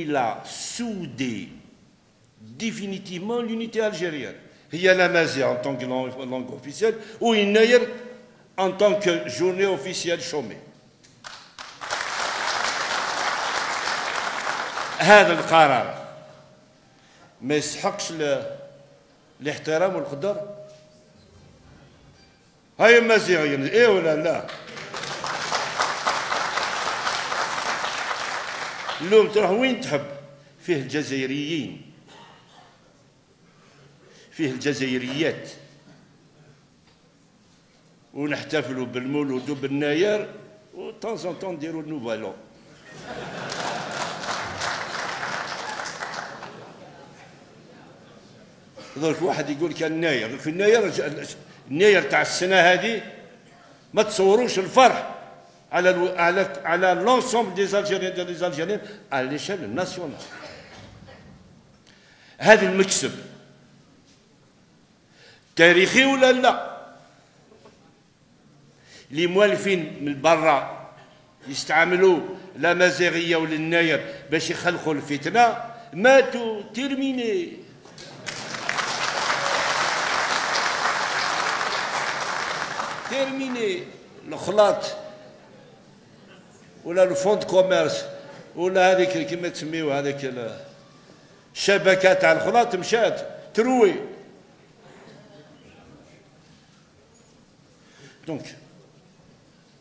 Il a soudé définitivement l'unité algérienne. هي l'amazigh en tant que langue officielle و يناير en tant que journée officielle chômée. هذا القرار ما يسحقش الاحترام والقدر. هاي المازيغيين ايه ولا لا؟ لو تروح وين تحب فيه الجزائريين، فيه الجزائريات، ونحتفلوا بالمولود وبالناير و de temps en temps نديروا ال nouvel an. درك واحد يقول لك الناير، في الناير، الناير تاع السنة هذه ما تصوروش الفرح على l'ensemble des Algériens des Algériennes على l'échelle nationale. هذا المكسب تاريخي ولا لا؟ اللي موالفين من برا يستعملوا الامازيغية ولا الناير باش يخلقوا الفتنة ماتوا، terminé. terminé الخلاط ولا ال fonds de commerce ولا هذيك كيما تسميو هذيك الشبكة تاع الخلاط مشات تروي. donc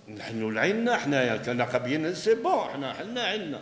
نحنوا لعيننا حنايا كنقابيين، c'est bon، حنا حنا عندنا.